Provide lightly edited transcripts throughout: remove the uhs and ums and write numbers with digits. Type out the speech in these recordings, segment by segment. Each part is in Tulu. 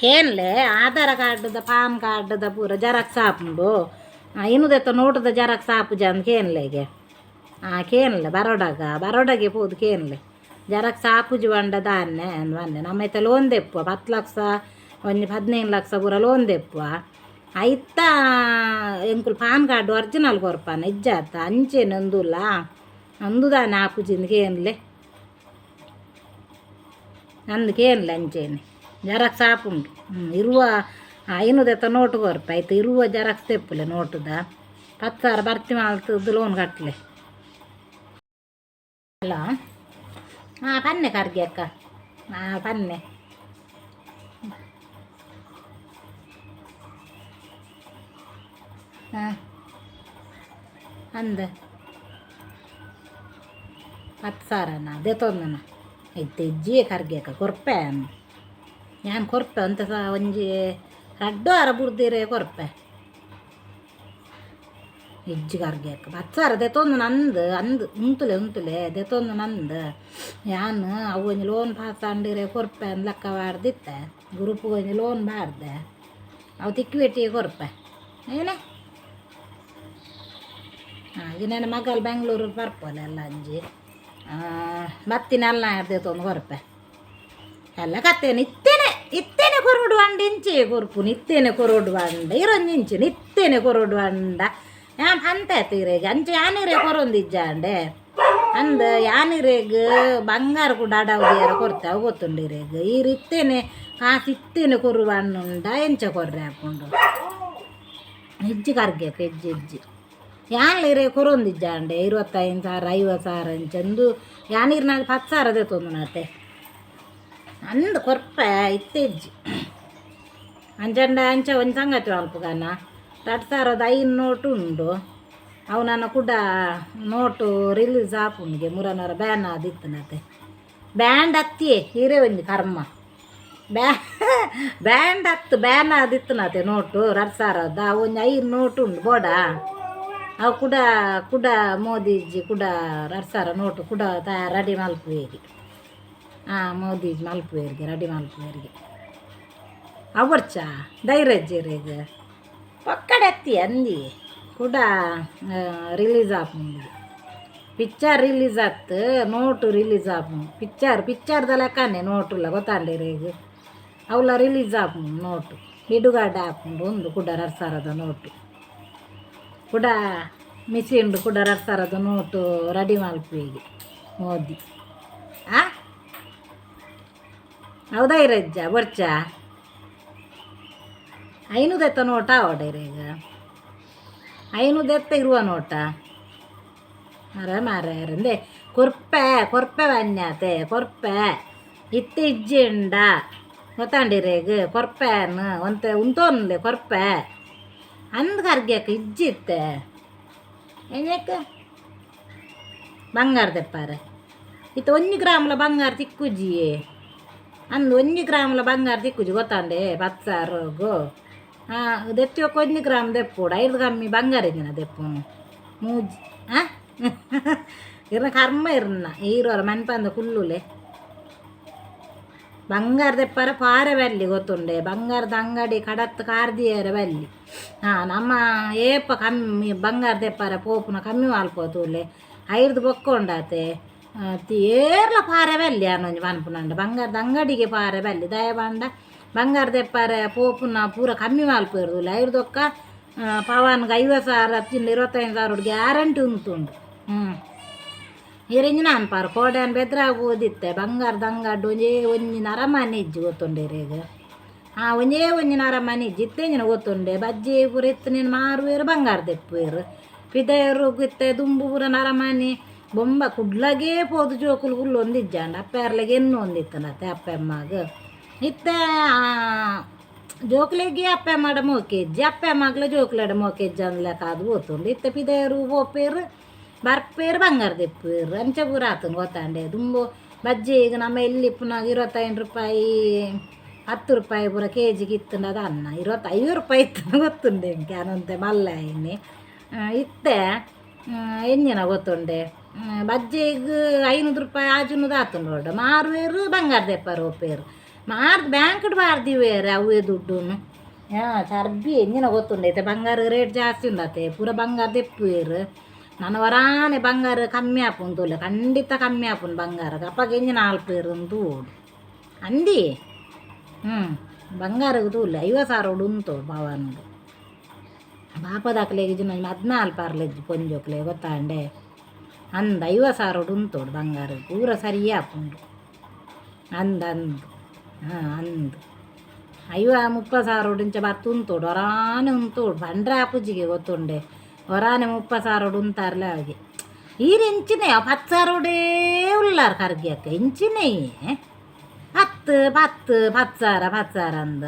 ಕೇನ್ಲೆ ಆಧಾರ ಕಾರ್ಡ್ದ ಪಾನ್ ಕಾರ್ಡ್ದ ಪೂರ ಜೆರಾಕ್ಸ್ ಆಪುಂಡು. ಐನೂದೆತ್ತ ನೋಟುದ ಜೆರಾಕ್ಸ್ ಆಪುಜ ಅಂದ್ ಕೇನ್ಲೆಗೆ. ಕೇನ್ಲೆ ಬರೋಡಾಗ ಬರೋಡಾಗೆ ಪೋದು ಕೇನ್ಲೆ. ಜೆರಾಕ್ಸ್ ಆಪುಜಿ ಪಂಡ ದಾನ್ನೆ ಅಂದ್ ಪನ್ನೆ. ನಮ್ಮ ಇತ್ತೆ ಲೋನ್ ದೆಪ್ಪುವ 10 ಲಕ್ಷ ಒಂಜಿ 15 ಲಕ್ಷ ಪೂರ ಲೋನ್ ದೆಪ್ಪುವ. ಐತ ಎಂಕುಲು ಪಾನ್ ಕಾರ್ಡ್ ಒರಿಜಿನಲ್ ಕೊರ್ಪನ ಇಜ್ಜಾತ ಅಂಚೆನೆ ಉಂದುಲ ಅಂದು ದಾನೆ ಆಪುಜಿಂದ್ ಕೇನ್ಲೆ. ಅಂದ್ ಕೇನ್ಲೆ ಅಂಚೆನೆ ಜೆರಾಕ್ಸ್ ಆಪುಂಡು. ಇರುವ ಐನೂದೆತ್ತ ನೋಟು ಕೊರ್ಪೆ ಐತ ಇರುವ ಜೆರಾಕ್ಸ್ ತೆಪ್ಪುಲೆ ನೋಟುದ 10 ಸಾವಿರ ಭರ್ತಿ ಮಲ್ತುದು ಲೋನ್ ಕಟ್ಲೆ. ಹಲೋ ಹಾಂ ಪನ್ನೆ ಖರ್ಗೆ ಅಕ್ಕ. ಹಾಂ ಪನ್ನೆ. ಹಾಂ ಅಂದ 10 ಸಾವಿರನಾ ದೆತೊಂದನ ಇತ್ತೆ ಇಜ್ಜಿಯೇ ಖರ್ಗೆ ಅಕ್ಕ ಕೊರ್ಪೆ. ಯಾನ್ ಕೊರ್ಪೆ ಒಂತೆ ಸಹ ಒಂಜಿ ರಡ್ಡ್ ವಾರ ಬುಡ್ದಿರೆ ಕೊರ್ಪೆ. ಇಜ್ಜಿ ಖರ್ಗೆ ಅಕ್ಕ 10 ಸಾವಿರ ದೆತೊಂದು ನಂದು ಅಂದ್ ಉಂತುಲೆ ಉಂತುಲೆ ದೆತೊಂದು ನಂದು. ಯಾನ್ ಅವು ಒಂಜಿ ಲೋನ್ ಪಾಸ್ ಆಂಡಿರೆ ಕೊರ್ಪೆ ಅಂದ್ ಲೆಕ್ಕ ಪಾಡ್ದಿತ್ತೆ. ಗ್ರೂಪ್ಗೆ ಒಂಜಿ ಲೋನ್ ಪಾಡ್ದೆ ಅವು ತಿಕ್ಕಿವೆಟ್ಟಿಗೆ ಕೊರ್ಪೆ ಏನೇ. ಹಾಂ ನನ್ನ ಮಗಲ್ ಬೆಂಗಳೂರು ಬರ್ಪೋಲೆ ಎಲ್ಲ ಅಂಜಿ ಬತ್ತಿನ ಅಲ್ಲ ದೆತೊಂದು ಕೊರ್ಪೆ. ಎಲ್ಲ ಕತ್ತೇನೆ ಇತ್ತೇನೆ ಇತ್ತೇನೆ ಕೊರೊಡು ಪಂಡ ಇಂಚೆ ಕೊರ್ಪುನು ಇತ್ತೇನೆ ಕೊರೊಡು ಪಂಡ ಇರೊಂಜಿ ಇಂಚೆ ಇತ್ತೇನೆ ಕೊರೊಡು ಪಂಡ ಯಾನ್ ಪಂತೆ ಇರೆಗ್ ಅಂಚೆ ಯಾನಿರೆ ಕೊರೊಂದಿಜ್ಜಾಂಡೆ ಅಂದ್ ಯಾನಿರೆಗ್ ಬಂಗಾರ ಕೂಡ ಅಡವು ದೀಯರ ಕೊರ್ತೆ ಅವು ಗೊತ್ತುಂಡು ಇರೆಗ್. ಈರ್ ಇತ್ತೇನೆ ಕಾಸು ಇತ್ತೇನೆ ಕೊರು ಪನ್ನುಂಡ ಎಂಚ ಕೊರ್ರೆ ಆಪುಂಡು. ಇಜ್ಜಿ ಕರ್ಗೆಕ್ ಇಜ್ಜಿ ಇಜ್ಜಿ ಯಾನ್ಲ ಇರೆ ಕೊರೊಂದಿಜ್ಜಾಂಡೆ 25 ಸಾವಿರ 50 ಸಾವಿರ ಇಂಚ ಅಂದು ಯಾನೀರ್ನ 10 ಸಾವಿರ ದೆತೊಂದುನಾತೆ ಅಂದ್ ಕೊರ್ಪೆ ಇತ್ತೆ ಇಜ್ಜಿ. ಅಂಚಂಡ ಅಂಚ ಒಂಜಿ ಸಂಗತಿ ಮಲ್ಪುಗನ 2005 ನೋಟು ಉಂಡು. ಅವು ನನ್ನ ಕುಡ ನೋಟು ರಿಲೀಸ್ ಆಪುಂಡಿಗೆ ಮುರನವರ ಬ್ಯಾನ್ ಆದಿತ್ತನತೆ. ಬ್ಯಾಂಡ್ ಅತ್ತಿಯೇ ಹೀರೆ ಒಂಜಿ ಕರ್ಮ ಬ್ಯಾಂಡ್ ಹತ್ತು ಬ್ಯಾನ್ ಆದಿತ್ತನತೆ ನೋಟು 2 ಸಾವಿರದ ಅವು ಒಂಜಿ 5 ನೋಟು ಉಂಡು ಬೋಡ. ಅವು ಕುಡ ಕುಡ ಮೋದಿಜಿ ಕುಡ 2 ಸಾವಿರ ನೋಟು ಕುಡ ತಯಾರು ರೆಡಿ ಮಲ್ಪುವೆಗೆ. ಹಾಂ ಮೋದಿಜಿ ಮಲ್ಪುವೆರ್ಗೆ ರೆಡಿ ಮಲ್ಪುವೆರ್ಗೆ. ಅವರ್ಚ ಧೈರ್ಯಜ್ಜಿರೆಗ್ ಪಕ್ಕಡೆ ಅತ್ತಿ ಅಂದಿ ಕುಡ ರಿಲೀಸ್ ಆಪುಂಡು. ಪಿಕ್ಚರ್ ರಿಲೀಸ್ ಆತ್ ನೋಟು ರಿಲೀಸ್ ಆಪುಂಡು. ಪಿಕ್ಚರ್ ಪಿಕ್ಚರ್ದ ಲೆಕ್ಕನೆ ನೋಟುಲ್ಲ ಗೊತ್ತಾಂಡಿರೆಗ್. ಅವುಲ ರಿಲೀಸ್ ಆಪುಂಡು ನೋಟು ಬಿಡುಗಡೆ ಆಪುಂಡು. ಉಂದು ಕುಡ 2 ಸಾವಿರದ ನೋಟು ಕುಡ ಮಿಷಿನ್ಡ್ ಕುಡ 2 ಸಾವಿರದ ನೋಟು ರೆಡಿ ಮಲ್ಪುವೆಗೆ ಮೋದಿ. ಆ ಹೌದಾ ಇರಜ್ಜ ಬೊರ್ಚ ಐನೂದೆತ್ತ ನೋಟ ಆವಡ ಇರೆಗ್ ಐನೂದೆತ್ತ ಇರುವ ನೋಟ ಅರೆ ಮಾರೆ ಅಂದೆ ಕೊರ್ಪೆ ಕೊರ್ಪೆ ವನ್ಯಾತೆ ಕೊರ್ಪೆ ಇತ್ತೆ ಇಜ್ಜಿಂಡ ಗೊತ್ತಾಂಡಿರೇಗ್ ಕೊರ್ಪೆನ್ ಒಂತೆ ಉಂತೋನ್ಲೆ ಕೊರ್ಪೆ ಅಂದ್ ಕರ್ಗ್ಯಾಕ ಇಜ್ಜಿ ಇತ್ತೆ ಎಂಜಕ್ಕ ಬಂಗಾರ ದೆಪ್ಪಾರೆ ಇತ್ತೆ ಒಂಜಿ ಗ್ರಾಮ್ಲ ಬಂಗಾರ ತಿಕ್ಕುಜಿಯೇ ಅಂದ್ ಒಂಜಿ ಗ್ರಾಮ್ಲ ಬಂಗಾರ ತಿಕ್ಕುಜಿ ಗೊತ್ತಾಂಡೆ 10 ಸಾವಿರಗು. ಹಾಂ ದೆತ್ತಿಯೊಕ್ಕ ಒಂಜಿ ಗ್ರಾಮ್ ದೆಪ್ಪೋಡು ಐದು ಕಮ್ಮಿ ಬಂಗಾರ ಇಂಜಿನ ದೆಪ್ಪುನು ಮೂಜಿ. ಹಾಂ ಇರ್ನ ಕರ್ಮ ಇರ್ನ ಈರೋರ ಮನ್ಪಂದ ಕುಲ್ಲುಲೆ ಬಂಗಾರ ದೆಪ್ಪರ ಪಾರೆ ಬಲ್ಲಿ ಗೊತ್ತುಂಡೆ ಬಂಗಾರದ ಅಂಗಡಿ ಕಡತ್ ಕಾರ್ದಿಯರ ಬಲ್ಲಿ. ಹಾಂ ನಮ್ಮ ಏಪ ಕಮ್ಮಿ ಬಂಗಾರ ದೆಪ್ಪರ ಪೋಪುನ ಕಮ್ಮಿ ಮಲ್ಪೋತುಲೆ ಐರ್ದು ಬೊಕ್ಕೊಂಡಾತೆ ಏರ್ಲ ಪಾರೆ ಬಲ್ಲಿ ಯಾನೊಂಜಿ ಪನ್ಪುನಂಡ ಬಂಗಾರದ ಅಂಗಡಿಗೆ ಪಾರೆ ಬಲ್ಲಿ ದಯ ಪಂಡ ಬಂಗಾರ ದೆಪ್ಪರೆ ಪೋಪುನ ಪೂರ ಕಮ್ಮಿ ಮಲ್ಪುವೆರ್ ಐರ್ದೊಕ್ಕ ಪವನ್ಗೆ 50 ಸಾವಿರ ಅತ್ತಿಂಡ 25 ಸಾವಿರ ಗ್ಯಾರಂಟಿ ಉಂಟುಂಡು. ಹ್ಞೂ ಇರಿಂಜಿನ ಅನ್ಪಾರು ಕೋಡ್ಯಾನ್ ಬೆದ್ರ ಓದಿತ್ತೆ ಬಂಗಾರದ ಅಂಗಡಿ ಒಂಜೇ ಒಂಜಿ ನರಮಾನಿ ಇಜ್ಜಿ ಗೊತ್ತುಂಡು ಇರೆಗ್. ಹಾಂ ಒಂಜೇ ಒಂಜಿ ನರಮಾನಿ ಇಜ್ಜಿ ಇತ್ತೆಂಜಿನ ಗೊತ್ತುಂಡೆ ಬಜ್ಜಿ ಪೂರ ಇತ್ತು ನೀನು ಮಾರುವೆರು ಬಂಗಾರ ದೆಪ್ಪುವೆರು ಪಿದಯರು ಇತ್ತೆ ದುಂಬು ಪೂರ ನರಮಾನಿ ಬೊಂಬ ಕುಡ್ಲಗೇ ಪೋದು ಜೋಕುಲು ಕುಲ್ಲೊಂದಿಜ್ಜಾಂಡ ಅಪ್ಪೆರ್ಲೆಗೆ ಎನ್ನು ಒಂದಿತ್ತನತೆ ಅಪ್ಪೆ ಅಮ್ಮಗ್ ಇತ್ತೆ ಜೋಕುಲೆಗೆ ಅಪ್ಪೆ ಅಮ್ಮಡ ಮೋಕೆ ಇಜ್ಜಿ ಅಪ್ಪೆ ಅಮ್ಮಗ್ಲ ಜೋಕುಲೆಡ ಮೋಕೆ ಇಜ್ಜಿ ಅಂದ್ಲೆಕ್ಕ ಅದು ಪೋತುಂಡು ಇತ್ತೆ ಪಿದಯರು ಪೋಪೇರು ಬರ್ಪೇರು ಬಂಗಾರ ದೆಪ್ಪುವೆರು ಅಂಚ ಪೂರ ಆತುಂಡು ಗೊತ್ತಾಂಡೆ. ದುಂಬು ಬಜ್ಜಿ ಈಗ ನಮ್ಮ ಎಲ್ಲಿ ಪುನಃ 25 ರೂಪಾಯಿ 10 ರೂಪಾಯಿ ಪೂರ ಕೆ ಜಿಗೆ ಇತ್ತುಂಡ ಅದು ಅನ್ನ 25 ರೂಪಾಯಿ ಇತ್ತು ಗೊತ್ತುಂಡೆ ಎಂಕೆ ಅನಂತೆ ಮಲ್ಲ ಇನಿ ಇತ್ತೆ ಎಂಜಿನ ಗೊತ್ತುಂಡೆ ಬಜ್ಜೆಗ್ 500 ರೂಪಾಯಿ ಆಜುನದ ಆತುಂಡು ಮಾರುವೇರು ಬಂಗಾರ ದೆಪ್ಪಾರು ಒಪ್ಪೇರು. ಮಾರ್ದು ಬ್ಯಾಂಕ್ಡ್ ಬಾರ್ದಿವೇರೆ ಅವೇ ದುಡ್ಡುನು. ಚರ್ಬಿ ಎಂಜಿನ ಗೊತ್ತುಂಡೈತೆ, ಬಂಗಾರ ರೇಟ್ ಜಾಸ್ತಿ ಉಂಡತೆ, ಪೂರ ಬಂಗಾರ ದೆಪ್ಪುವೇರು. ನನ ವರಾನೆ ಬಂಗಾರ ಕಮ್ಮಿ ಆಪುಂಡು ತೂಲೆ, ಖಂಡಿತ ಕಮ್ಮಿ ಆಪುಂಡು ಬಂಗಾರ. ಅಪ್ಪಗ ಎಂಜಿನ ಆಲ್ಪೇರು ತೂಡು ಅಂದಿ. ಬಂಗಾರಗ್ ತೂಲೆ 50,000 ಉಂತು ಪವನ್ಡು. ಬಾಪದಾಕ್ಲೆಗ್ ಜಿನ ಮದ್ಮೆ ಆಲ್ಪಾರ್ಲೆಜ್ಜಿ ಪೊಂಜೋಕ್ಲೆ ಗೊತ್ತಾಂಡೆ. ಅಂದ್ 50,000 ಉಂತೋಡು ಬಂಗಾರ, ಪೂರ ಸರಿ ಆಪುಂಡು. ಅಂದ್ ಅಂದ್ ಹಾಂ ಅಂದ್ 50-30 ಸಾವಿರ ಇಂಚ ಬತ್ತು ಉಂತೋಡು, ಒರಾನೆ ಉಂತೋಡು. ಪಂಡ್ರೆ ಆಪುಜಿಗೆ ಗೊತ್ತುಂಡೆ, ಒರಾನೆ 30 ಸಾವಿರ ಉಂತಾರ್ಲೆ ಅವೆ. ಈರ್ ಇಂಚಿನೆ 10 ಸಾವಿರಡೇ ಉಲ್ಲಾರ್ ಕರ್ಗ್ಯಕ್ಕ ಇಂಚಿನೆ 10 10 10,000 10,000 ಅಂದ.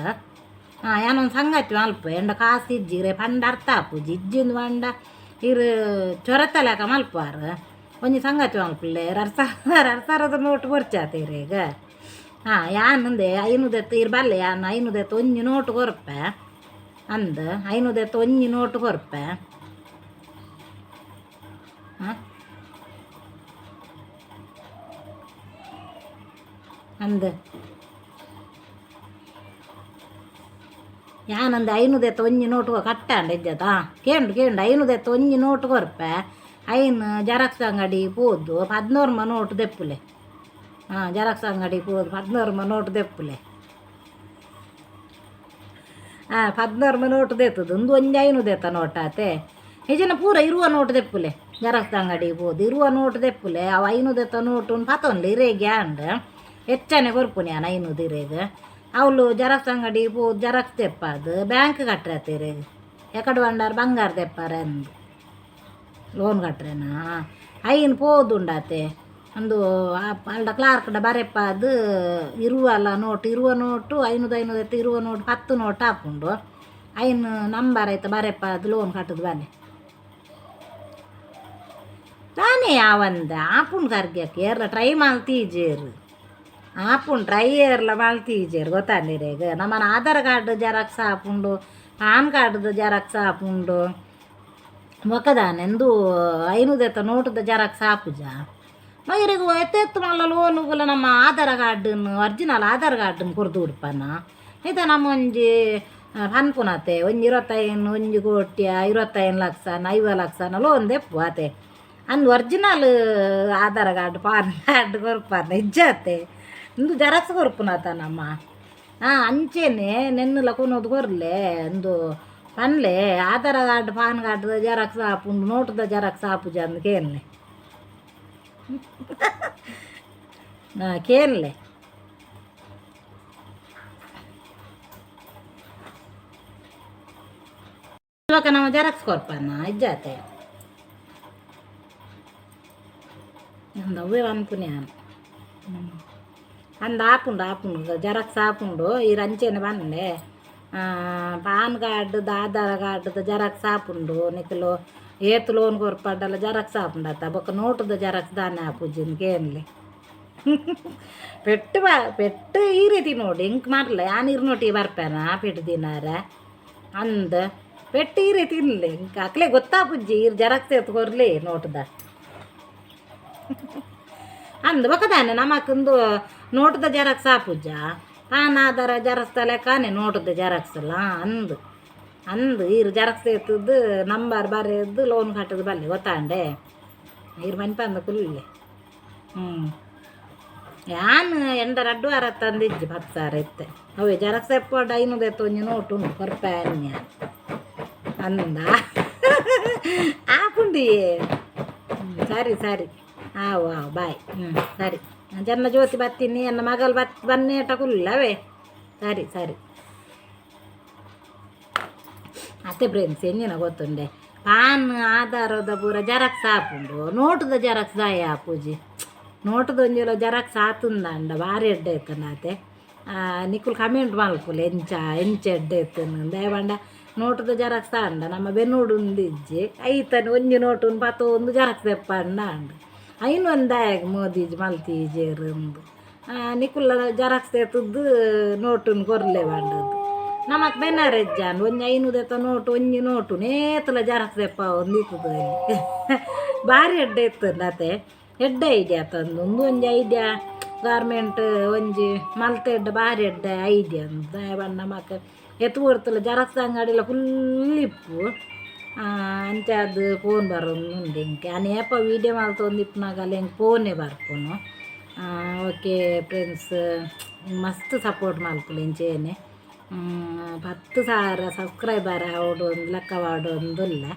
ಹಾಂ, ಯಾನೊಂದು ಸಂಗತಿ ಮಲ್ಪ ಎಂಡ ಕಾಸು ಇಜ್ಜಿ ಇರೆ ಪಂಡ ಅರ್ಥ ಆಪುಜಿ. ಇಜ್ಜಿಂದು ಪಂಡ ಇರು ಚೊರತಲೆಕ ಮಲ್ಪಾರ. ಒಂಜಿ ಸಂಗತಿ ಮಲ್ಪುಲ್ಲೆ, 2,000 2,000ದ ನೋಟು ಬೊರ್ಚಾತ ಇರೆಗ್. ಹಾಂ, ಯಾನಂದೆ ಐನೂದೆತ್ತು ಇರ್ ಬಲ್ಲೆ, ಯಾನ್ ಐನೂದೆತ್ತು ಒಂಜಿ ನೋಟು ಕೊರ್ಪೆ ಅಂದ್, ಐನೂದೆತ್ತು ಒಂಜಿ ನೋಟು ಕೊರ್ಪೆ. ಹಾಂ ಅಂದ್ ಯಾನಂದೆ ಐನೂದೆತ್ತು ಒಂಜಿ ನೋಟು ಕಟ್ಟಾಂಡ ಇಜ್ಜತ. ಕೇಂಡು ಕೇಂಡು, ಐನೂದೆತ್ತು ಒಂಜಿ ನೋಟು ಕೊರ್ಪೆ. ಐನ್ ಜೆರಾಕ್ಸ್ ಅಂಗಡಿ ಪೋದು 11 ನೋಟು ದೆಪ್ಪುಲೆ. ಹಾಂ, ಜೆರಾಕ್ಸ್ ಅಂಗಡಿ ಪೋದು 11 ನೋಟು ದೆಪ್ಪುಲೆ. ಹಾಂ, 11 ನೋಟು ದೆತ್ತದು ಒಂದು ಒಂಜಿ ಐನೂದೆತ್ತ ನೋಟಾತೆ. ನಿಜನ ಪೂರ ಇರುವ ನೋಟು ದೆಪ್ಪುಲೆ, ಜೆರಾಕ್ಸ್ ಅಂಗಡಿ ಪೋದು ಇರುವ ನೋಟು ದೆಪ್ಪುಲೆ. ಅವು ಐನೂದೆತ್ತ ನೋಟು ಪತ್ತೊನ್ಲೆ ಇರೇಗೆ ಆಂಡ್ ಹೆಚ್ಚನೆ ಕೊರ್ಪುನಿ ಯಾನ್ ಐನೂದು ಇರೇಗ್. ಅವಳು ಜೆರಾಕ್ಸ್ ಅಂಗಡಿ ಪೋದು ಜೆರಾಕ್ಸ್ ದೆಪ್ಪಾದು ಬ್ಯಾಂಕ್ ಕಟ್ರೆ ಇರೇಗ್. ಎಕಡೆ ಬಂಡಾರ ಬಂಗಾರ ದೆಪ್ಪಾರೆ ಅಂದು ಲೋನ್ ಕಟ್ರೆನಾ. ಐನ್ ಪೋದುಂಡಾತೆ ಅಂದು ಅಲ್ಡ ಕ್ಲಾರ್ಕ್ಡ ಬರೆಪಾದು ಇರುವಲ್ಲ ನೋಟು, ಇರುವ ನೋಟು ಐನೂದು ಐನೂದು ಐತೆ ಇರುವ ನೋಟು 10 ನೋಟು ಹಾಪುಂಡು. ಐನ್ ನಂಬರ್ ಐತ ಬರೆಪಾದು ಲೋನ್ ಕಟ್ಟುದು ಬನ್ನಿ ತಾನೇ. ಯಾವಂದ ಆಪುಂಡು ಕರ್ಗ್ಯಕ್ಕೆ ಏರ್ಲ ಟ್ರೈ ಮಲ್ತೀಜೇರು, ಆಪುಂಡು ಟ್ರೈ ಏರ್ಲ ಮಲ್ತೀಜೇರು ಗೊತ್ತಾಂಡಿರೇಗ. ನಮ್ಮನ ಆಧಾರ್ ಕಾರ್ಡ್ ಜೆರಾಕ್ಸ್ ಆಪುಂಡು, ಪಾನ್ ಕಾರ್ಡ್ದ ಜೆರಾಕ್ಸ್ ಆಪುಂಡು. ಬೊಕದಾನೆ ಎಂದು ಐನೂದೆತ್ತ ನೋಟುದ ಜೆರಾಕ್ಸ್ ಆಪುಜ ಮಗಿರಿಗ್ ಎತ್ತೆತ್ತು ಮಲ್ಲ ಲೋನುಗುಲ. ನಮ್ಮ ಆಧಾರ್ ಕಾರ್ಡನ್ನು, ಒರಿಜಿನಲ್ ಆಧಾರ್ ಕಾರ್ಡನ್ನು ಕೊರ್ದು ಉಡ್ಪನ ಇತ್ತ. ನಮ್ಮ ಒಂಜಿ ಪನ್ಪುನತೆ ಒಂಜಿ 25 1 ಕೋಟಿಯ 25 ಲಕ್ಷ 50 ಲಕ್ಷನ ಲೋನ್ ದೆಪ್ಪು ಆತೆ. ಅಂದು original Aadhaar card PAN card ಕೊರ್ಪಾನ ಇಜ್ಜಾತೆ, ಇಂದು ಜೆರಾಕ್ಸ್ ಕೊರ್ಪುನತ ನಮ್ಮ. ಹಾಂ, ಅಂಚೆನೆ ನೆನ್ನುಲ ಕೊನೊದು ಕೊರ್ಲೆ ಅಂದು ಪನ್ಲೆ. Aadhaar card PAN card xerox ಆಪುಂಡು, ನೋಟುದ ಜೆರಾಕ್ಸ್ ಆಪುಜ ಅಂದ್ ಕೇನ್ಲೆ. ಹಾಂ, ಕೇನ್ಲೆ. ಇವಾಗ ನಮ್ಮ ಜೆರಾಕ್ಸ್ ಕೊರ್ಪನ್ನ ಇಜ್ಜಾತೆ. ಅಂದ್ ಅವ್ವೇ ಪನ್ಪುನಿ ಯಾನ್. ಅಂದ್ ಆಪುಂಡು ಆಪುಂಡು, ಜೆರಾಕ್ಸ್ ಆಪುಂಡು. ಈರ್ ಅಂಚೆನೆ ಪನ್ಲೆ, ಪಾನ್ ಕಾರ್ಡ್ದ ಆಧಾರ್ ಕಾರ್ಡ್ದ ಜೆರಾಕ್ಸ್ ಆಪುಂಡು. ನಿಕುಲು ಏತ್ ಲೋನ್ ಕೊರ್ಪಂಡಲ ಜೆರಾಕ್ಸ್ ಆಪುಂಡತ್ತ, ಬೊಕ್ಕ ನೋಟುದ ಜೆರಾಕ್ಸ್ ದಾನೆ ಆಪುಜಿ ಕೇನ್ಲೆ. ಪೆಟ್ಟು ಬಾ ಪೆಟ್ಟು ಈ ರೀತಿ ನೋಡಿ ಇಂಕ್ ಮಾಡ್ಲ ಯಾನ್ ಇರ್ನೊಟ್ಟಿಗೆ ಬರ್ಪೇನ ಪೆಟ್ಟು ದಿನಾರ ಅಂದ್. ಪೆಟ್ಟು ಈ ರೀತಿ ತಿನ್ಲೆ ಇಂಕ್ ಅಕ್ಲೆ ಗೊತ್ತಾಪುಜ್ಜಿ. ಈರ್ ಜೆರಾಕ್ಸ್ ಎತ್ತು ಕೊರ್ಲಿ ನೋಟುದ ಅಂದ್. ಬೊಕ ದಾನೆ ನಮಕೊಂದು ನೋಟುದ ಜೆರಾಕ್ಸ್ ಆಪುಜ, ಪಾನ್ ಆಧಾರ ಜೆರಾಕ್ಸ್ ಲೆಕ್ಕನೆ ನೋಟುದ ಜೆರಾಕ್ಸ್ ಅಲ್ಲ. ಅಂದ್ ಅಂದ್ ಈರ್ ಜೆರಾಕ್ಸ್ ಎತ್ತದ್ದು ನಂಬರ್ ಬರೆದು ಲೋನ್ ಕಟ್ಟುದು ಬಲ್ಲೆ ಗೊತ್ತಾಂಡೆ. ಈರ್ ಮನ್ಪಂದ ಕುಲ್ಲೆ. ಯಾನ್ ಎಂಡ ರಡ್ಡು ವಾರ ತಂದಿಜ್ಜಿ 10,000 ಇತ್ತೆ. ಅವೇ ಜೆರಾಕ್ಸ್ ಎಪ್ಪೊಡು ಐನೂರು ಎತ್ತು ಒಂಜಿ ನೋಟು ಉಂಡು ಕೊರ್ಪೆ ಯಾನ್ ಅಂದ. ಆಪುಂಡಿಯೇ. ಸರಿ ಸರಿ, ಆವು ಆವು, ಬಾಯ್. ಸರಿ, ಜನ ಜ್ಯೋತಿ ಬತ್ತೀನಿ, ಎನ್ನ ಮಗಲ್ ಬತ್ ಬನ್ನೇಟ ಕುಲ್ಲವೇ. ಸರಿ ಸರಿ. ಅತ್ತೆ ಫ್ರೆಂಡ್ಸ್, ಎಂಜಿನ ಗೊತ್ತುಂಡೆ, ಪಾನ್ ಆಧಾರದ ಪೂರ ಜೆರಾಕ್ಸ್ ಆಪುಂಡು, ನೋಟುದ ಜೆರಾಕ್ಸ್ ದಾಯ ಆಪುಜಿ. ನೋಟುದ ಒಂಜಿಲ ಜೆರಾಕ್ಸ್ ಆತುಂದಾಂಡ ಭಾರಿ ಎಡ್ಡೆ ಇತ್ತನಾತೆ. ನಿಕುಲು ಕಮೆಂಟ್ ಮಲ್ಪುಲೆ ಎಂಚ ಎಂಚ ಎಡ್ಡೆ ಇತ್ತುಂದು. ದಾಯೆ ಪಂಡ ನೋಟುದ ಜೆರಾಕ್ಸ್ ಆಂಡ ನಮ್ಮ ಬೆನ್ನುಡು ಇಜ್ಜಿ ಐತನೆ ಒಂಜಿ ನೋಟುನ್ ಪತ್ತೊಂದು ಜೆರಾಕ್ಸ್ ದೆಪ್ಪಂಡ ಆಂಡ್. ಐನ್ ಒಂದಾಯಗ್ ಮೋದಿಜಿ ಮಲ್ತೀಜೆರ್ ಇಂದು. ನಿಕುಲ್ಲ ಜೆರಾಕ್ಸ್ ದೆತ್ತುದು ನೋಟುನ್ ಕೊರ್ಲೆ ಪಂಡುದು. ನಮಕ್ ಬೆನ್ನರೆ ಇಜ್ಜಾಂಡ್. ಒಂಜಿ ಐನೂದೆತ್ತ ನೋಟು ಒಂಜಿ ನೋಟು ನೇತಲ ಜೆರಾಕ್ಸ್ ದೆಪ್ಪಾವೊಂದು ಇತ್ತುದು ಅಲ್ಲಿ. ಭಾರಿ ಎಡ್ಡೆ ಇತ್ತುಂಡು ಅತೆ, ಎಡ್ಡೆ ಐಡಿಯಾ ತಂದು. ಉಂದು ಒಂಜಿ ಐಡಿಯಾ ಗೌರ್ಮೆಂಟ್ ಒಂಜಿ ಮಲ್ತೆಡ್ಡ ಬಾರಿ ಎಡ್ಡೆ ಐಡಿಯಾ ದಾಯೆ ಪಂಡ ನಮಕ್ ಎತ್ ಪೊರ್ತುಲ ಜೆರಾಕ್ಸ್ ಅಂಗಡಿಲ ಫುಲ್ ಇಪ್ಪು. ಅಂಚಾದ್ ಫೋನ್ ಬರೊಂದುಂಡು ಎಂಕ್. ಯಾನ್ ಏಪ ವೀಡಿಯೋ ಮಲ್ತೊಂದಿಪ್ಪುನಗಲ ಎಂಕ್ ಫೋನೇ ಬರ್ಪುನು. ಓಕೆ ಫ್ರೆಂಡ್ಸ್, ಮಸ್ತ್ ಸಪೋರ್ಟ್ ಮಲ್ಪುಲೆ ಇಂಚೆನೆ. 10,000 ಸಬ್ಸ್ಕ್ರೈಬರ್ ಆವೊಡು ಒಂದು ಲೆಕ್ಕ ಪಾಡೊಂದುಲ್ಲೆ.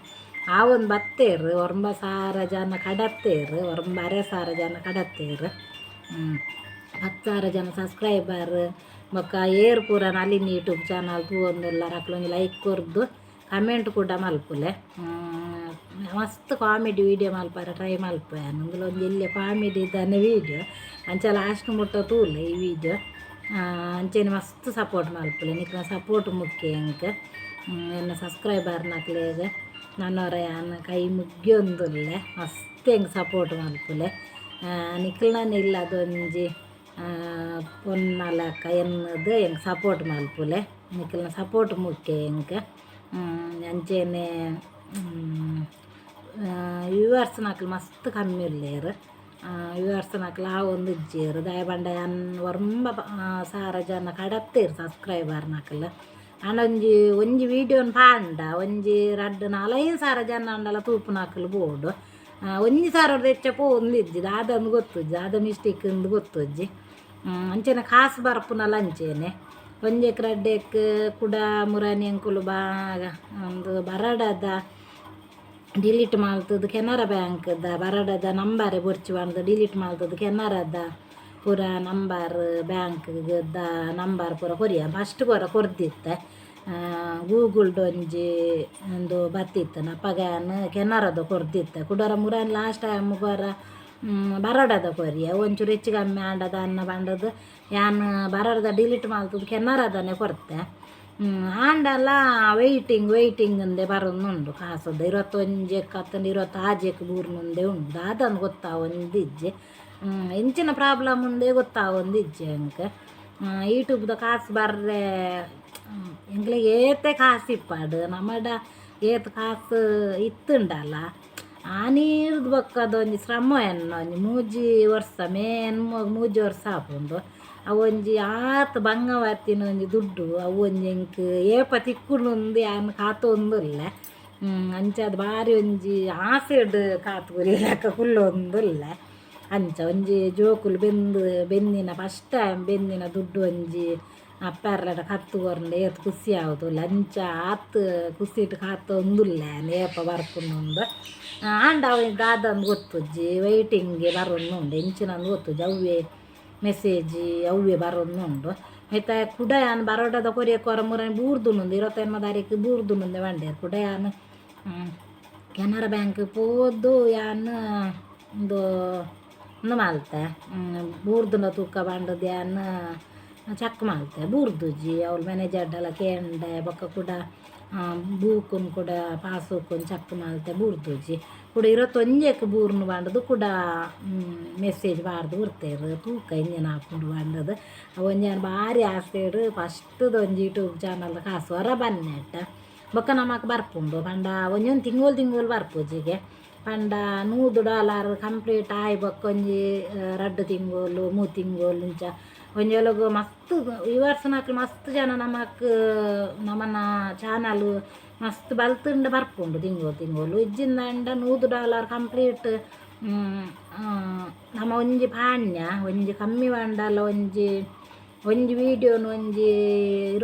ಆವೊಂದು ಬತ್ತೇರು, 9,000 ಜನ ಕಡತ್ತೇರು, 9.5 ಸಾವಿರ ಜನ ಕಡತ್ತೇರು. 10,000 ಜನ ಸಬ್ಸ್ಕ್ರೈಬರ್. ಬೊಕ್ಕ ಏರ್ ಪೂರ ನಳಿನಿ ಯೂಟ್ಯೂಬ್ ಚಾನಲ್ ತೂವೊಂದುಲ್ಲಾರ್ ಅಕ್ಲೊಂಜಿ ಲೈಕ್ ಕೊರ್ದು ಕಮೆಂಟ್ ಕೂಡ ಮಲ್ಪುಲೆ. ಮಸ್ತ್ ಕಾಮಿಡಿ ವೀಡಿಯೋ ಮಲ್ಪರೆ ಟ್ರೈ ಮಲ್ಪುವೆ ಯಾನ್. ಉಂದುಲ ಒಂಜಿ ಎಲ್ಯ ಕಾಮಿಡಿ ದಾನೆ ವೀಡಿಯೋ. ಅಂಚ ಲಾಸ್ಟ್ ಮುಟ್ಟ ತೂಲೆ ಈ ವೀಡಿಯೋ. ಅಂಚೆನೆ ಮಸ್ತ್ ಸಪೋರ್ಟ್ ಮಲ್ಪುಲೆ. ನಿಕ್ಲೆನ ಸಪೋರ್ಟ್ ಮುಖ್ಯ ಎಂಕ್. ಎನ್ನ ಸಬ್ಸ್ಕ್ರೈಬರ್ನಕ್ಲೆಗ್ ನನೊರ ಯಾನ್ ಕೈ ಮುಗ್ಯೊಂದುಲ್ಲೆ, ಮಸ್ತ್ ಎಂಕ್ ಸಪೋರ್ಟ್ ಮಲ್ಪುಲೆ. ನಿಕ್ಲ್ನ ಇಲ್ಲದೊಂಜಿ ಪೊನ್ನಲಕ ಎನ್ನುದು ಎಂಕ್ ಸಪೋರ್ಟ್ ಮಲ್ಪುಲೆ. ನಿಕ್ಲೆನ ಸಪೋರ್ಟ್ ಮುಖ್ಯ ಎಂಕ್. ಅಂಚೆನೆ ವ್ಯೂವರ್ಸ್ನಕ್ಲು ಮಸ್ತ್ ಕಮ್ಮಿ ಉಲ್ಲೆರ್. ವ್ಯೂವರ್ಸ್ನಕ್ಲು ಆವೊಂದಿಜ್ಜೆರ್. ದಾಯೆ ಪಂಡ ಯಾನ್ 9,000 ಜನ ಕಡತ್ತೇರ್ ಸಬ್ಸ್ಕ್ರೈಬರ್ನಕ್ಲು. ಆಂಡ ಒಂಜಿ ಒಂಜಿ ವೀಡಿಯೋನ್ ಪಾಂಡ ಒಂಜಿ ರಡ್ಡ್ ನಾಲೈನ್ ಸಾರ ಜನ ಆಂಡಲ ತೂಪುನಕ್ಲು ಬೋಡು. 1,000ರ್ದು ಎಚ್ಚ ಪೋವೊಂದಿಜ್ಜಿ. ದಾದಂದ್ ಗೊತ್ತುಜ್ಜಿ, ದಾದ ಮಿಸ್ಟೇಕ್ ಇಂದ್ ಗೊತ್ತುಜ್ಜಿ. ಅಂಚೆನೆ ಕಾಸು ಬರ್ಪುನಲ ಅಂಚೆನೆ. ಒಂಜೆಕ್ ರಡ್ಡೆಕ್ ಕುಡ ಮುರಾನಿ ಎಂಕುಲು ಬಾಗ ಒಂದು ಬರಡದ ಡಿಲೀಟ್ ಮಲ್ತುದು, ಕೆನರಾ ಬ್ಯಾಂಕ್ದ ಬರಡದ ನಂಬರೆ ಬೊರ್ಚಿ ಪಂಡ್ದ್ ಡಿಲೀಟ್ ಮಲ್ತುದು, ಕೆನರಾದ ಪೂರ ನಂಬರ್, ಬ್ಯಾಂಕ್ದ ನಂಬರ್ ಪೂರ ಕೊರಿಯ. ಫಸ್ಟ್ ಪೂರ ಕೊರ್ದಿತ್ತೆ. ಗೂಗಲ್ಡ್ ಒಂಜಿ ಉಂದು ಬತ್ತಿತ್ತನ, ಅಪಗ ಯಾನ್ ಕೆನರಾದ ಕೊರ್ದಿತ್ತೆ. ಕುಡೊರ ಮುರಾನಿ ಲಾಸ್ಟ್ ಟೈಮ್ ಪೂರ ಬರಡದ ಕೊರಿಯ. ಒಂಚೂರು ಹೆಚ್ಚು ಕಮ್ಮಿ ಆಂಡ ದಾನ್ನ ಪಂಡುದು ಯಾನ್ ಬರಡದ ಡಿಲೀಟ್ ಮಲ್ತುದು ಕೆನರಾದನೆ ಕೊರ್ತೆ. ಆಂಡಲ ವೆಯ್ಟಿಂಗ್ ವೆಯ್ಟಿಂಗ್ ಇಂದೆ ಬರೊಂದುಂಡು. ಕಾಸದ 21ಕ್ಕೆ ಅತ್ತಂಡ 26ಕ್ಕೆ ಬೂರ್ನುಂದೆ ಉಂಡು. ದಾದಂದ್ ಗೊತ್ತಾವೊಂದಿಜ್ಜಿ, ಎಂಚಿನ ಪ್ರಾಬ್ಲಮ್ ಉಂದೇ ಗೊತ್ತಾವೊಂದಿಜ್ಜಿ ಎಂಕ್. ಯೂಟ್ಯೂಬ್ದ ಕಾಸು ಬರ್ರೆ ಎಂಕ್ಲೆಗ್ ಏತೆ ಕಾಸು ಇಪ್ಪಡ್, ನಮಡ ಏತ್ ಕಾಸು ಇತ್ತುಂಡಲ ಆನೀರ್ದ್ ಬೊಕ್ಕ ಒಂಜಿ ಶ್ರಮ ಎನ್ನ. ಒಂಜಿ 3 ವರ್ಷ, ಮೇನ್ 3 ವರ್ಷ ಆಪುಂಡು. ಅವು ಒಂಜಿ ಆತ್ ಬಂಗವಾತಿನ ಒಂಜಿ ದುಡ್ಡು. ಅವು ಒಂಜಿ ಎಂಕ್ ಏಪ ತಿಕ್ಕುಂಡು ಯಾನ್ ಕಾತೊಂದುಲ್ಲೆ. ಅಂಚಾದ್ ಬಾರಿ ಒಂಜಿ ಆಸೆಡ್ ಕಾತ್ ಲೆಕ್ಕ ಕುಲ್ಲೊಂದುಲ್ಲೆ. ಅಂಚ ಒಂಜಿ ಜೋಕುಲು ಬೆಂದು ಬೆಂದಿನ, ಫಸ್ಟ್ ಟೈಮ್ ಬೆಂದಿನ ದುಡ್ಡು ಒಂಜಿ ಅಪ್ಪೆರ್ಲೆಡ ಕತ್ತು ಕೊರ್ಂಡ ಏತ್ ಖುಷಿ ಆವುದುಲ್ಲ, ಅಂಚ ಆತ್ ಖುಷಿಟ್ ಕಾತೊಂದುಲ್ಲೆ ಯಾನ್ ಏಪ ಬರ್ಪುಂಡುಂದು. ಆಂಡ ಅವು ದಾದಂದ್ ಗೊತ್ತುಜ್ಜಿ, ವೈಟಿಂಗ್ ಬರೊಂದುಂಡು. ಎಂಚಿನಂದು ಗೊತ್ತುಜ್ಜಿ, ಅವ್ವೇ ಮೆಸೇಜ್ ಅವ್ವೇ ಬರೊಂದುಂಡು. ಐತ ಕುಡ ಯಾನ್ ಬರೋಡದ ಕೊರಿಯಕ್ಕೆ ಹೊರ ಮುರಾನಿ ಬೂರ್ದುಂಡು, 29 ತಾರೀಕು ಬೂರ್ದುಂಡು ಪಂಡೇರ್. ಕುಡ ಯಾನ್ ಕೆನರಾ ಬ್ಯಾಂಕ್ ಪೋದು ಯಾನ್ ಉಂದು ಉಂದು ಮಲ್ತೆ. ಬೂರ್ದುಂಡ ತೂಕ ಪಂಡುದು ಯಾನ್ ಚೆಕ್ ಮಲ್ತೆ. ಬೂರ್ದುಜಿ. ಅವ್ಲು ಮ್ಯಾನೇಜರ್ಡಲ ಕೇಂಡೆ. ಬೊಕ್ಕ ಕುಡ ಬೂಕುನ್ ಕೂಡ ಪಾಸ್ಬುಕ್ಕುನ್ ಚೆಕ್ ಮಲ್ತೆ, ಬೂರ್ದುಜಿ. ಕುಡ 21ಕ್ಕೆ ಬೂರ್ನು ಪಂಡುದು ಕುಡ ಮೆಸೇಜ್ ಪಾಡ್ದು ಕೊರ್ತೇರು. ತೂಕ ಎಂಚಿನ ಆಪುಂಡು ಪಂಡುದು. ಒಂಜಿ ಯಾನ್ ಬಾರಿ ಆಸೆಡ್ ಫಸ್ಟ್ದ ಒಂಜಿ ಯೂಟ್ಯೂಬ್ ಚಾನಲ್ ಕಾಸು ಹೊರ ಬನ್ನೆಟ್ಟ ಬೊಕ್ಕ ನಮಕ್ ಬರ್ಪುಂಡು. ಪಂಡ ಒಂಜೊಂದು ತಿಂಗೊಲು ತಿಂಗೊಲು ಬರ್ಪುಜಿಗೆ. ಪಂಡ 100 ಡಾಲರ್ ಕಂಪ್ಲೀಟ್ ಆಯಿ ಬೊಕ್ಕ ಒಂಜಿ 2 ತಿಂಗೊಲು, 3 ತಿಂಗೊಲು ಇಂಚ ಒಂಜಿ ಒಲಗು ಮಸ್ತ್ ವ್ಯೂವರ್ಸ್ನಕ್ಲು ಮಸ್ತ್ ಜನ ನಮಕ್ ನಮನ ಚಾನಲ್ ಮಸ್ತ್ ಬಲ್ತುಂಡ ಬರ್ಪುಂಡು ತಿಂಗೊಲು ತಿಂಗೊಲು. ಇಜ್ಜಿಂದಂಡ 100 ಡಾಲರ್ ಕಂಪ್ಲೀಟ್ ನಮ ಒಂಜಿ ಪಾಣ್ಯ ಒಂಜಿ ಕಮ್ಮಿ ಪಂಡಲ ಒಂಜಿ ಒಂಜಿ ವೀಡಿಯೋನು ಒಂಜಿ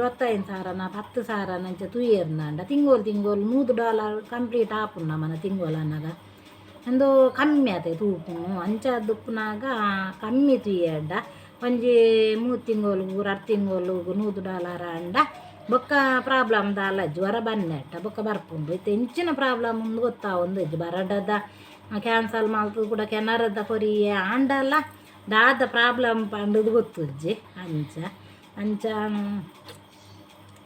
25,000ನ 10,000ನ ಅಂಚ ತೂಯೆರ್ಂದಾಂಡ ತಿಂಗೊಲು ತಿಂಗೊಲು 100 ಡಾಲರ್ ಕಂಪ್ಲೀಟ್ ಆಪುಂಡು ನಮನ ತಿಂಗೊಲು ಅನ್ನಾಗ. ಉಂದು ಕಮ್ಮಿ ಆತೆ ತೂಪುನು. ಅಂಚ ಉಪ್ಪುನಾಗ ಕಮ್ಮಿ ತೂಯೆರ್ಡ ಒಂಜಿ 3 ತಿಂಗೊಲುಗು 2 ತಿಂಗೊಲುಗು 100 ಡಾಲರ್ ಆಂಡ ಬೊಕ್ಕ ಪ್ರಾಬ್ಲಮ್ ದಾಲ ಇಜ್ಜಿ. ಒರ ಬನ್ನೆಟ್ಟ ಬೊಕ್ಕ ಬರ್ಪುಂಡು. ಇತ್ತೆ ಎಂಚಿನ ಪ್ರಾಬ್ಲಮ್ ಉಂದು ಗೊತ್ತಾವೊಂದಿಜ್ಜಿ. ಬರಡದ ಕ್ಯಾನ್ಸಲ್ ಮಲ್ತುದು ಕೂಡ ಕೆನರದ ಕೊರಿಯೆ. ಆಂಡಲ ದಾದ ಪ್ರಾಬ್ಲಮ್ ಪಂಡುದು ಗೊತ್ತುಜ್ಜಿ. ಅಂಚ ಅಂಚ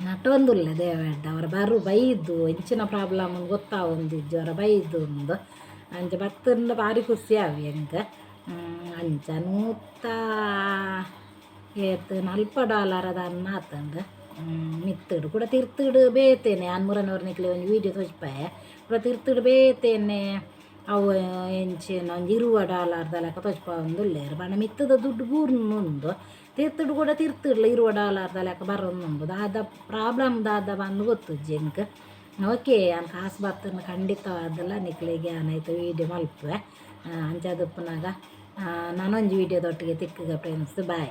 ನಟೊಂದುಲ್ಲೆ ದೇವೆಡ್ಡ ಅವರ ಬರು ಬೈದು. ಎಂಚಿನ ಪ್ರಾಬ್ಲಮ್ ಗೊತ್ತಾವೊಂದಿಜ್ಜಿ, ಅವರ ಬೈದು ಉಂದು. ಅಂಚ ಬತ್ತುಂಡ ಬಾರಿ ಖುಷಿ ಆವು ಎಂಕ್. ಅಂಚ ನೂತ ಏತ್ 40 ಡಾಲರ್ ದಾನ್ನ ಆತುಂಡು ಮಿತ್ತುಡು ಕೂಡ ತಿರ್ತುಡು ಬೇತೇನೆ. ಯಾನ್ ಮುರನೋರ್ ನಿಕ್ಲೆ ಒಂಜಿ ವೀಡಿಯೋ ತೋಜಿಪಾಯೆ. ಪೂರ ತಿರ್ತುಡು ಬೇತೇನೆ. ಅವು ಎಂಚಿನ ಒಂಜಿ 20 ಡಾಲರ್ದ ಲೆಕ್ಕ ತೋಜಿಪಾವೊಂದುಲ್ಲೆರ್ ಪಂಡ ಮಿತ್ತುದ ದುಡ್ಡು ಬೂರ್ನುಂಡು ತಿರ್ತುಡು ಕೂಡ ತಿರ್ತುಡ್ಲ 20 ಡಾಲರ್ದ ಲೆಕ್ಕ ಬರೊಂದುಂಡು. ದಾದ ಪ್ರಾಬ್ಲಮ್ ದಾದ ಪಂದ್ ಗೊತ್ತುಜ್ಜಿ ಎಂಕ್. ಓಕೆ, ಯಾನ್ ಕಾಸು ಬತ್ತನ ಖಂಡಿತವಾದಲ ನಿಕ್ಲೆಗ್ ಯಾನ್ ಐತ ವೀಡಿಯೋ ಮಲ್ಪುವೆ. ಅಂಚಾದ್ ಉಪ್ಪುನಗ ನನೊಂಜಿ ವೀಡಿಯೋದೊಟ್ಟಿಗೆ ತಿಕ್ಕುಗ ಫ್ರೆಂಡ್ಸ್, ಬಾಯ್.